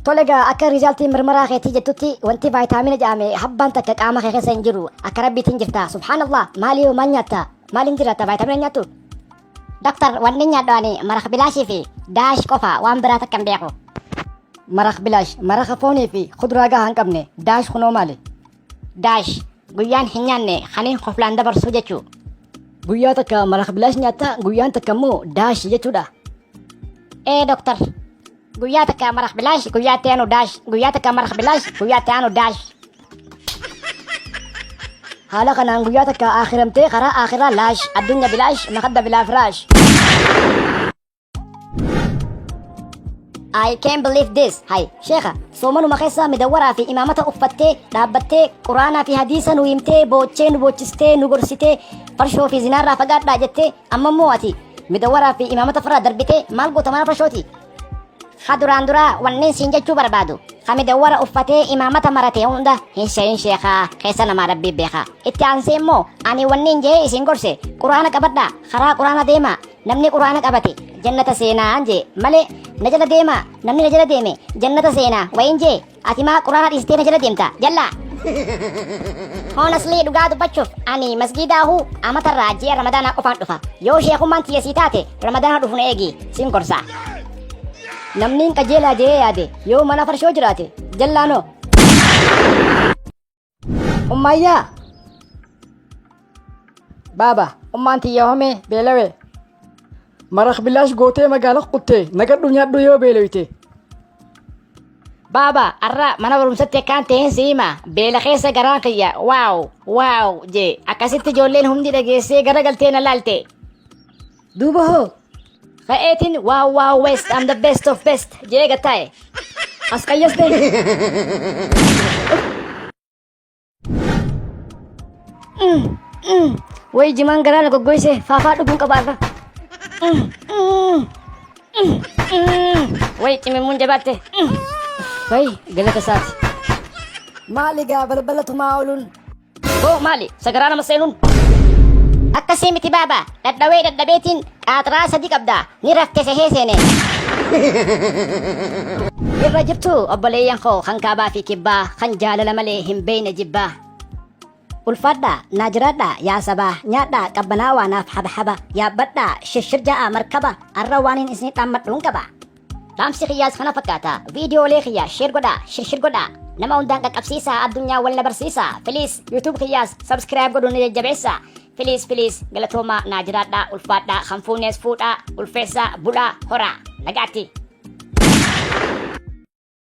Tole egaa akka riizaaltiin mirmaraa keetii jettutti wanti vaayitaamina jedhame habbaan takka qaama kee keessa hin jiru. Akka rabbiitiin jirta. Subhaanallah maalii hoo maal nyaatta? Maaliin jiraatta vaayitaamina hin nyaattu? Doktar wanni nyaadhu ani maraq bilaashii fi daash qofa waan biraa takka hin beeku. Maraq bilaash maraqa foonii fi kuduraa gahaa hin qabne daash kunoo maali? Daash guyyaan hin nyaanne kaniin koflaan dabarsuu jechuu. Guyyaa takka maraq bilaash nyaatta guyyaan takka immoo daash jechuudha. Ee doktar guyyaa takka maraq bilaash guyyaa itti aanu daash guyyaa takka maraq bilaash guyyaa itti aanu daash. Haala kanaan guyyaa takka akhiramtee karaa akhiraa laash addunyaa bilaash makadda bilaa firaash. I can't believe this. Hay, sheekha, soomanuma keessa midawwaraa fi imaamata uffattee, dhaabbattee, quraanaa fi hadiisa nu himtee, boochee nu boochistee, nu gorsitee, farshoo fi zinaarraa fagaadhaa jettee, amma immoo ati midawwaraa fi imaamata ofirraa darbitee maal goota mana farshooti? Ha duraan duraa wanneen siin jechuu barbaadu. Ha midawwara uffatee imaamata marate hunda hin se'in sheekhaa keessa namaa rabbii beekaa. Itti aansee immoo ani wanneen jee isin gorse quraana qabadhaa karaa quraana deemaa namni quraana qabate jannata seenaa jee malee na jala deemaa namni na jala deeme jannata seenaa wayin jee ati maa quraana dhiistee na jala deemta jallaa. Honestly dhugaa dubbachuuf ani masgiidaahu amatarraa ji'a ramadaanaa qofaan dhufa. Yoo sheekummaan tiyya sii taate ramadaana dhufu na eegi siin gorsa. Namni hin qajeelaa jee yaade yoo mana farshoo jiraate jallaanoo. Ummaayyaa! Baaba, ummaan tiyya homee beelawe. Maraq bilaash gootee magaala kuttee nagadhu nyaadhu yoo beelawite. Baaba, arra mana barumsatti akkaan ta'een si hima. Beela keessa garaan kiyya waaw waaw jee akkasitti ijoolleen hundi dhageessee garagaltee na laalte. Duuba hoo? Ka'eetiin waaw waaw west I'm the best of best jee gattaa'e. As qayyaste. Way jimaan garaa na goggoyse faafaa dhuguun qaba arra. Way cimimmuun jabaatte. Way galata isaati. Maali gaa balbala tumaa ooluun? Boo maali sagaraa nama seenuun. Akkasii miti baaba dhadhawee dhadhabeetiin qaaxiraa sadi qabda ni rafte sehee seene. Irra jirtu obboleeyyan koo kan kaabaa fi kibbaa kan jaalala malee hin beeyne jibbaa. Ulfaadhaa naa jiraadhaa yaa sabaa nyaadhaa qabbanaawaa naaf habhaba yaabbadhaa shirshir ja'aa markaba arra waaniin isin dhaammadhuun qaba. Dhaamsi kiyyaas kana fakkaata. Viidiyoolee kiyya share godhaa, shirshir godhaa. Nama hundaan qaqqabsiisaa, addunyaa wal na barsiisaa. Please YouTube kiyyaas subscribe godhuun na jajjabeessaa. Please please galatoomaa naa jiraadhaa, ulfaadhaa, kan fuunees fuudhaa, ulfeessaa, bulaa, horaa. Nagaatti.